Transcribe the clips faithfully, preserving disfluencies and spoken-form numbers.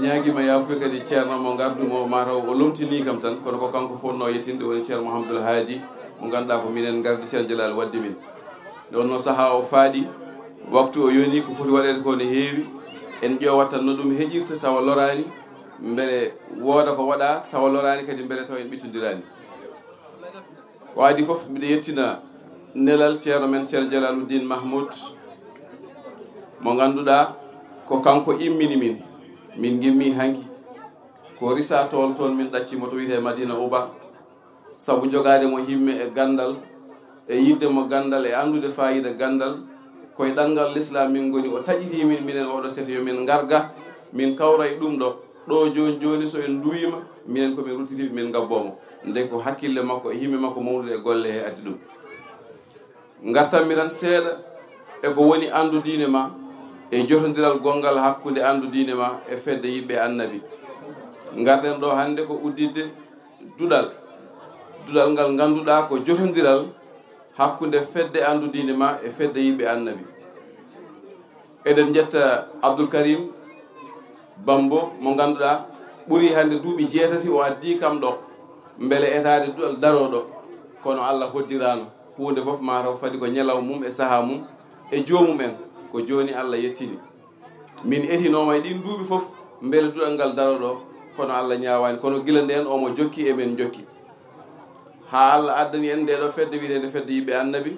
Ñaagiima yaafuya kadi ceerno mo ngardumo, mataw o lomtinii kam tan, kono ko kanko fotnoo yettinde, woni ceerno Mouhamadoul Haadi, mo ngannduɗaa ko minen ngardi ceerno Jalal wadde min. Nde wonnoo sahaa o faaɗi, waktu o yoni, ko foti waɗeede ko ne heewi, en ƴeewat tan no ɗum heƴirta tawa loraani, mbele wooda ko waɗaa tawa loraani kadi, mbele tawa en ɓittondiraani. Ko adii fof, mbiɗa yettina nelal ceerno men, ceerno Jalaluddin Mahmoud, mo ngannduɗaa ko kanko immini min. Min ngimmi hanki ko risa tool toon, min ɗacci mo to wiyetee Madina Uba, sabu jogaade mo himme e ganndal, e yiɗde mo ganndal, e anndude faayiida ganndal. Koye ɗanngal Lislaam min ngoni, o taƴitii min, minen oɗo sete, yo min ngar ga, min kawra e ɗum ɗo. Ɗo jooni jooni, so en nduwiima, minen ko min ruttitiiɓe, min ngabboo mo. Nde ko hakkille makko e himme makko mawnude e golle he addi ɗum. Ngartanmi tan seeɗa e ko woni anndu diine ma, e jotondiral gonngal hakkunde anndu diine ma e fedde yiɓɓe Annabi. Ngarɗen ɗo hannde ko udditde duɗal, duɗal ngal ngannduɗaa ko jotondiral hakkunde fedde anndu diine ma e fedde yiɓɓe Annabi. Eɗen njetta Abdoul Karim Bambo, mo ngannduɗaa ɓuri hannde duuɓi jeetati o addii kam ɗo, mbele etaade duɗal darooɗo, kono Allah hoddiraano. Huunde fof mataw fadi ko ñalaw mum e sahaa mum e joomum en, ko jooni Allah yettini. Min etinooma e ɗiin duuɓi fof, mbele duɗal ngal darooɗo, kono Allah ñaawaani. Kono gila ndeen omo jokki, e men njokki. Haa Allah addani en ndee ɗo fedde wiyeteende fedde yiɓɓe Annabi.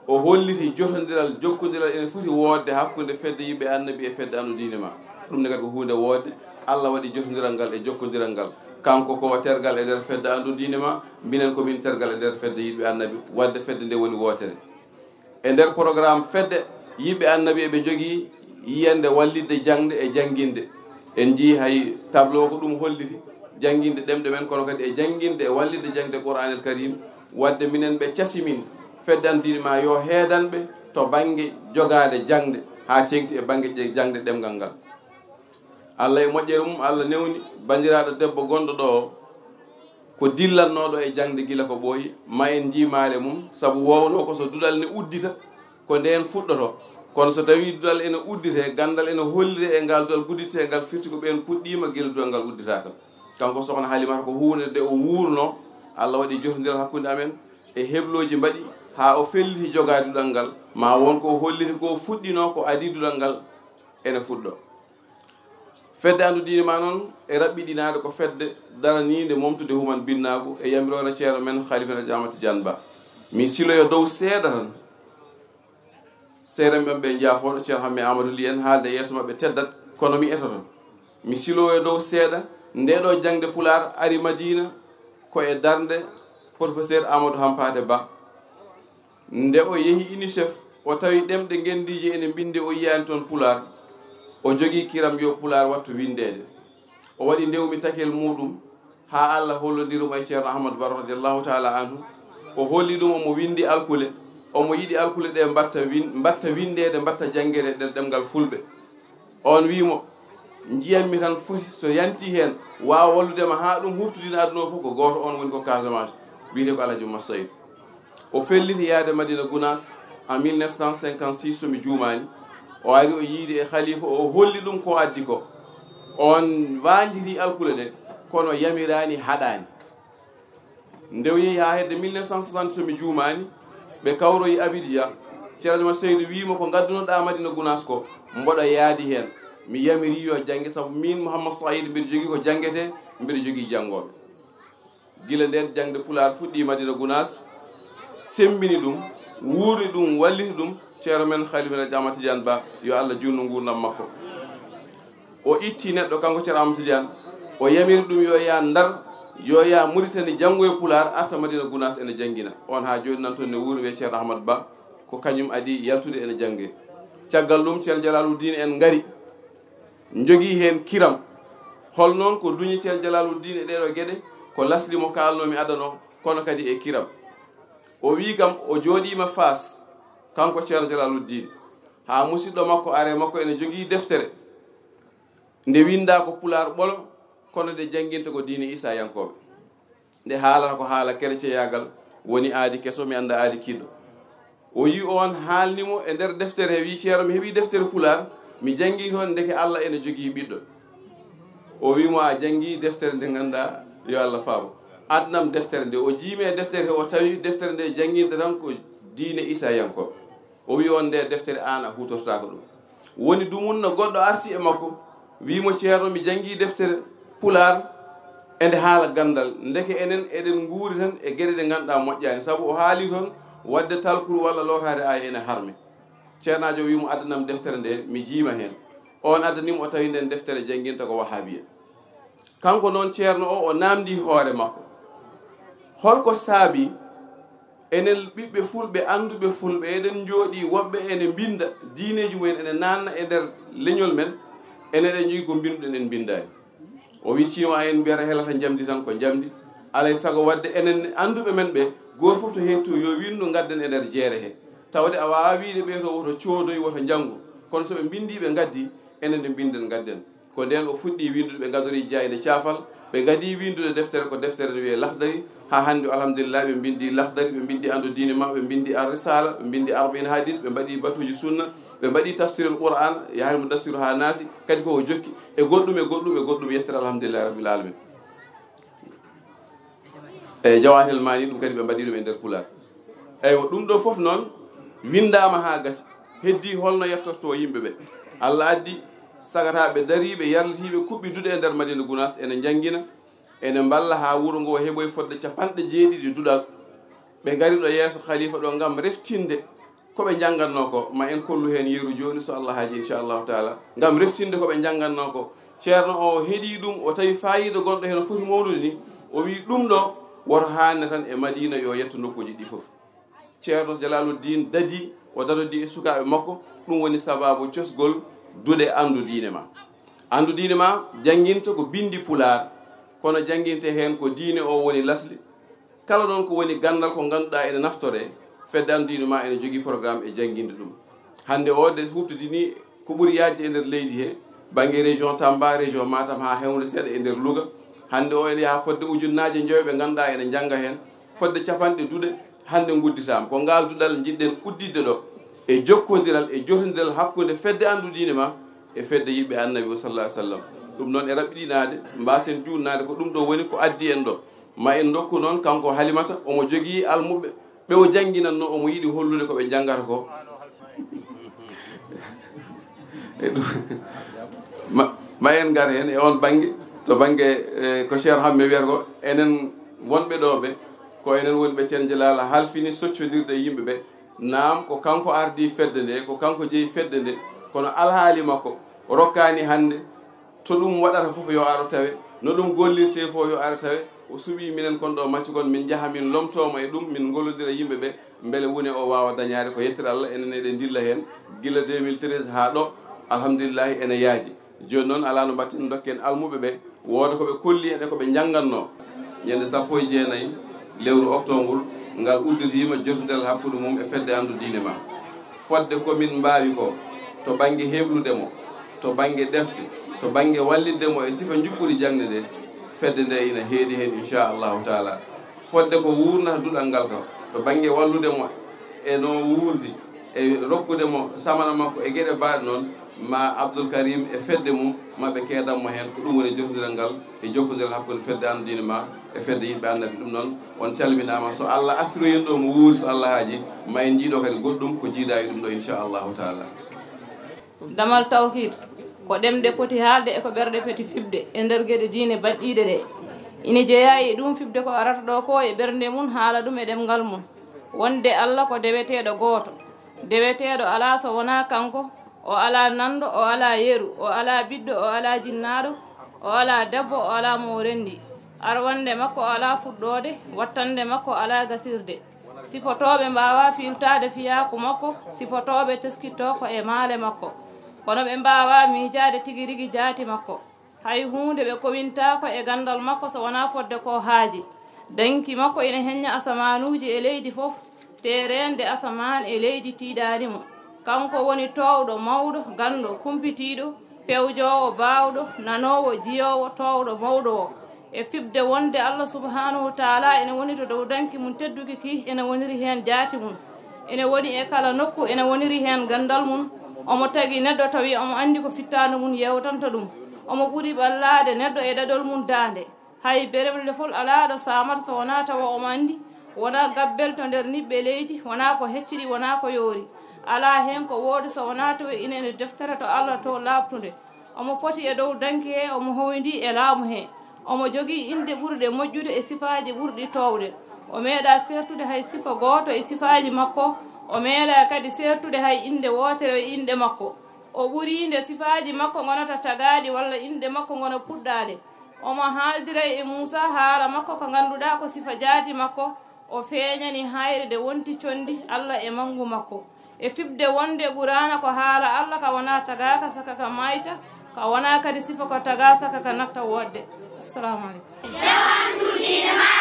O holliti jotondiral, jokkondiral ene foti woodde hakkunde fedde yiɓɓe Annabi e fedde anndu diine ma. Ɗum ne kadi ko huunde woodde. Allah waɗi jotondiral ngal e jokkondiral ngal. Kanko ko o tergal e nder fedde anndu diine ma, minen ko min tergal e nder fedde yiɓɓe Annabi. Waɗde fedde nde woni wootere. E nder programme fedde yiɓɓe Annabi, eɓe njogii yiyannde wallitde jaŋde e jannginde. En njii hay tableau ko ɗum holliti, jannginde ɗemɗe men, kono kadi e jannginde e wallitde jaŋde Qur'aanil Karim. Waɗde minen ɓe casi min, fedde anndu diine ma yo heedanɓe to bannge jogaade jaŋde, haa teeŋti e bannge je-, jaŋde ɗemngal ngal. Allah e moƴƴere mum, Allah newni banndiraaɗo debbo gonɗo ɗo o, ko dillatnooɗo e jaŋde gila ko ɓooyi, ma en njiimaale mum, sabu woownoo ko so duɗal ne uddita, ko ndeen fuɗɗoto. Kono so tawii duɗal ene udditee, ganndal ene holliree e ngal duɗal gudditee ngal, firti ko ɓeen puɗɗiima gila duɗal ngal udditaaka. Kanko Sokhna Halimata ko huunde nde o wuurnoo, Allah waɗi jotondiral hakkunde amen, e heblooji mbaɗi haa o felliti jogaade duɗal ngal, ma won ko o holliti ko fuɗɗinoo ko adii duɗal ngal ene fuɗɗo. Fedde anndu diine ma noon e raɓɓiɗinaade ko fedde daraniinde momtude human binnaagu e yamiroore ceerno men Khalifa El Hadj Ahmad Tidiane Ba. Mi siloyo dow seeɗa tan. Seerenɓe am ɓe njaafooɗo, ceerno Hamme Amadou Ly en haalde e yeeso maɓɓe teddat, kono mi etoto. Mi siloyo dow seeɗa, ndee ɗo jaŋde Pulaar ari Madina ko e darnde professeur Amadou Hampate Ba. Nde o yehi UNICEF, o tawi ɗemɗe ngenndiije ene mbinndi, o yiyaani toon Pulaar. O jogii kiram yo Pulaar wattu winndeede. O waɗi ndewmi takel muuɗum haa Allah hollondiri mo e ceerno Ahmadu Baro radiyallahu taala anhu. O holli ɗum omo winndi alkule, omo yiɗi alkule ɗe mbatta win-, mbatta winndeede, mbatta janngeede e nder ɗemngal Fulɓe. On wii mo, "Njiyanmi tan foti so yanti heen, waawa wallude ma haa ɗum huuftodina aduna o fof, ko gooto, on woni ko Casamance, wiyetee ko Alhaji Oumar Saïd." O felliti yahde Madina Gounass en mille neuf cent cinquante-six, so mi juumaani. O ari, o yiidi e khalifa o, o holli ɗum ko addi ko. On waanjiti alkule ɗe, kono yamiraani, haɗaani. Nde o yehi haa hedde mille neuf cent soixante, so mi juumaani, ɓe kawroyi Abidjan. Ceerno Oumar Seydi wii mo, "Ko ngaddunoɗaa Madina Gounass ko, mboɗo yaadi heen. Mi yamiri yo jannge, sabu miin Mouhammad Saïd mbiɗo jogii ko janngetee, mbiɗo jogii janngooɓe." Gila ndeen, jaŋde Pulaar fuɗɗii Madina Gounass, semmbini ɗum, wuurni ɗum, walliti ɗum, ceerno men Khalifa El Hadj Ahmad Tidiane Ba, yo Allah juutnu nguurndam makko. O itti neɗɗo, kanko ceerno Ahmad Tidiane, o yamiri ɗum yo yaa Ndar, yo yaa Mauritanie, janngoya Pulaar, arta Madina Gounass ene janngina. On haa jooni nan toon ne wuuri, wiyee ceerno Ahmad Ba, ko kañum adii yaltude ene jannge. Caggal ɗum, ceerno Jalaluddin en ngari. Njogii heen kiram. Hol noon ko duñi ceerno Jalaluddin e ɗeeɗoo geɗe? Ko lasli mo kaalnoomi adano, kono kadi e kiram. O wii kam, o jooɗiima Faas, kanko ceerno Jalaluddin, haa musiɗɗo makko are makko ene jogii deftere. Nde winndaa ko Pulaar ɓolo, kono nde jannginta ko diine Iisayankooɓe. Nde haalata ko haala kereceyaagal, woni aadi keso, mi anndaa aadi kiiɗɗo. O yi oon haalni mo e nder deftere, he wii, "Ceerno, mi heɓii deftere Pulaar, mi janngii toon, ndeke Allah ene jogii ɓiɗɗo." O wi mo, "A janngi deftere nde ngannduɗaa, yo Allah faabo. Addanam deftere nde." O jiimi e deftere he, o tawi deftere nde jannginte tan ko diine Isayankooɓe. O wi on, "Nde deftere aan a huutortaako ɗum." Woni dumunna goɗɗo arti e makko, wi mo, "Ceerno, mi janngi deftere Pulaar, ende haala ganndal. Ndeke enen eɗen nguuri tan e geɗe ɗe ngannduɗaa moƴƴaani, sabu o haali toon waɗde talkuru walla lootaade aaya ene harmi." Ceernaajo wi mo, "Addanam deftere nde, mi jiima heen." On addani mo, o tawi nden deftere jannginta ko Wahaabiya. Kanko noon, ceerno o, o naamndi hoore makko, "Holko saabi enen ɓiɓɓe fulɓe, annduɓe fulɓe, eɗen njooɗii, woɓɓe ene mbinnda diineeji mumen, ene naatna e nder leñol men, enen eɗen njogii ko mbinnduɗen, en mbinndaani?" O wi, "Sinon en mbiyata helata njamndi tan ko njamndi. Alay sago waɗde enen annduɓe men ɓe, gooto fof to heetto yo winndu ngadden e nder jeere he. Tawde a waawaa wiide ɓee to woto coodoy, woto njanngu. Kono so ɓe mbinndii ɓe ngaddii, enen nde mbinden ngadden." Ko ndeen o fuɗɗii winndude, ɓe ngadori jaaynde caafal, ɓe ngadii winndude deftere, ko deftere nde wiyee Lahdari. Haa hannde o, alhamdulillahi, ɓe mbinndi Lahdari, ɓe mbinndi Anndu Diine Ma, ɓe mbinndi Ar-Risaala, ɓe mbinndi Arbain Hadis, ɓe mbaɗi Batuuji Sunna, ɓe mbaɗi Tafsirul Qur'an, Yahya Mudassiru haa Naasi, kadi ko o jokki e goɗɗum, e goɗɗum, e goɗɗum, yettere alhamdulillahi rabbil alamin. E Jawahirul Maani, ɗum kadi ɓe mbaɗi ɗum e nder Pulaar. Eywa, ɗum ɗo fof noon winndaama haa gasi. Heddii holno yettortoo yimɓe ɓe? Allah addi sagataaɓe dariiɓe, yarlitiiɓe, kuɓɓi duɗe e nder Madina Gunaas, ene njanngina, ene mballa haa wuro ngo heɓoyi fodde capanɗe jeeɗiɗi duɗal. Ɓe ngari ɗo yeeso khalifa ɗo ngam reftinde ko ɓe njanngatnoo ko. Ma en kollu heen yeru jooni, so Allah haaji, inchallahu taala, ngam reftinde ko ɓe njanngatnoo ko. Ceerno o heɗii ɗum, o tawi faayiida gonɗo heen no foti mawnude ni, o wi, "Ɗum ɗo woto haanne tan e Madina, yo yetto nokkuuji ɗi fof." Ceerno Jalaaluddin dadii, o dadodii e sukaaɓe makko, ɗum woni sabaabu cosgol duɗe Anndu Diine Ma. Anndu Diine Ma jannginta ko binndi Pulaar, kono jannginte heen ko diine o woni lasli. Kala noon ko woni ganndal ko ngannduɗaa ene naftoree, Fedde Anndu Diine Ma ene jogii programme e jannginde ɗum. Hannde o nde huuɓtidini ko ɓuri yaajde e nder leydi he, bannge région Tamba, région Matam, haa heewnde seeɗa e nder Louga. Hannde o ene yaha fodde ujunnaaje njoyo ɓe ngannduɗaa ene njannga heen, fodde capanɗe duɗe hannde ngudditaama. Ko ngaal duɗal njiɗɗen udditde ɗo, e jokkondiral, e jotondiral hakkunde Fedde Anndu Diine Ma e Fedde Yiɗɓe Annabi o, sallallahu alaihi wasallam. Ɗum noon, e raɓɓiɗinaade, mbaasen juutnaade ko ɗum ɗo woni ko addi en ɗo. Ma en ndokku noon kanko Halimata, omo jogii almuɓɓe ɓe o jannginatnoo, omo yiɗi hollude ko ɓe njanngata ko. E ɗum, ma, ma en ngar heen e oon bannge, to bannge, e, ko Cheikh Hamme wiyata ko, enen wonɓe ɗo ɓe, ko enen woni ɓe Ceerno Jalaal halfini soccondirde e yimɓe ɓe. Naam, ko kanko ardii fedde nde, ko kanko jeyi fedde nde, kono alhaali makko rokkaani hannde to ɗum waɗata fof yo aro tawe, no ɗum gollirtee fof yo aro tawe. O suɓii minen kon ɗo maccugon, min njaha min lomtoo mo e ɗum, min ngollondira e yimɓe ɓe, mbele wune o waawa dañaade ko yettere Allah. Enen eɗen ndilla heen gila deux mille treize haa ɗo, alhamdulillahi, ene yaaji. Jooni noon, alaa no mbaɗten, ndokken almuɓe ɓe, wooda ko ɓe kolli en e ko ɓe njanngannoo. Ñande sappo e jeenayi lewru oktobru, ngal udditiima jotondiral hakkunde mum e Fedde Anndu Diine Ma. Fodde ko min mbaawi ko, to bannge heblude mo, to bannge defte, to bannge wallitde mo e sifa njuɓɓudi jaŋde nde, fedde nde ina heedi heen, inchallahu taala. Fodde ko wuurnata duɗal ngal kam, to bannge wallude mo e no wuurdi, e rokkude mo samana makko e geɗe baaɗe noon, ma Abdoul Karim e fedde mum, ma ɓe keedan mo heen. Ko ɗum woni jotondiral ngal e jokkondiral hakkunde Fedde Anndu Diine Ma e Fedde Yiɗɓe Annabi. Ɗum noon, on calminaama. So Allah artiroyi en ɗo mo wuuri, so Allah haaji, ma en njiiɗo kadi goɗɗum ko jiidaa e ɗum ɗo, inchallahu taala. Damal tawhiid ko ɗemɗe poti haalde e ko ɓerɗe poti fiɓde e nder geɗe diine baɗɗiiɗe ɗe. Ina jeyaa e ɗum fiɓde ko arata ɗo ko e ɓernde mum, haala ɗum e ɗemngal mum, wonde Allah ko deweteeɗo gooto. Deweteeɗo alaa so wonaa kanko, o alaa nanndo, o alaa yeru, o alaa ɓiɗɗo, o alaa jinnaaɗo, o alaa debbo, o alaa mo o renndi. Arwannde makko alaa fuɗɗoode, wattannde makko alaa gasirde. Sifotooɓe mbaawaa fiiltaade fiyaaku makko, sifotooɓe teskittoo ko e maale makko, kono ɓe mbaawaa miijaade tigi rigi jaati makko. Hay huunde ɓe kowintaako e ganndal makko so wonaa fodde ko haaji. Danki makko ina heñña asamaanuuji e leydi fof, teereende asamaan e leydi tiiɗaani mo. Kanko woni toowɗo mawɗo, ganndo, kumpitiiɗo, pewjoowo, baawɗo, nanoowo, jiyoowo, toowɗo, mawɗo o. E fiɓde wonde Allah subhanahu wa taala ene woni to dow danki mum tedduki ki, ene woniri heen jaati mum. Ene woni e kala nokku, ene woniri heen ganndal mum. Omo tagi neɗɗo tawi omo anndi ko fittaandu mum yeewtanta ɗum. Omo ɓuri ɓallaade neɗɗo e ɗaɗol mum daande. Hay beremlefol alaa ɗo saamata so wonaa tawa omo anndi, wonaa gabbel to nder niɓɓe leydi, wonaa ko hecciɗi, wonaa ko yoori. Alaa heen ko wooɗi so wonaa tawa ina e deftere to Allah to laaɓtunde. Omo foti e dow danki he, omo hoyndi e laamu he. Omo jogii innde ɓurɗe moƴƴude e sifaaji ɓurɗi toowde. O meeɗaa seertude hay sifa gooto e sifaaji makko, o meeɗaa kadi seertude hay innde wootere e inɗe makko. O ɓuriinde sifaaji makko ngonata tagaaɗi walla inɗe makko ngona puɗɗaaɗe. Omo haaldiray e Muusaa haala makko ko ngannduɗaa ko sifa jaati makko. O feeñani hayre nde wonti conndi Allah e manngu makko. E fiɓde wonde Quraana ko haala Allah ka wonaa tagaaka saka ka maayta, ka wonaa kadi sifa ko tagaa saka ka natta woɗde. Assalamu aleykum.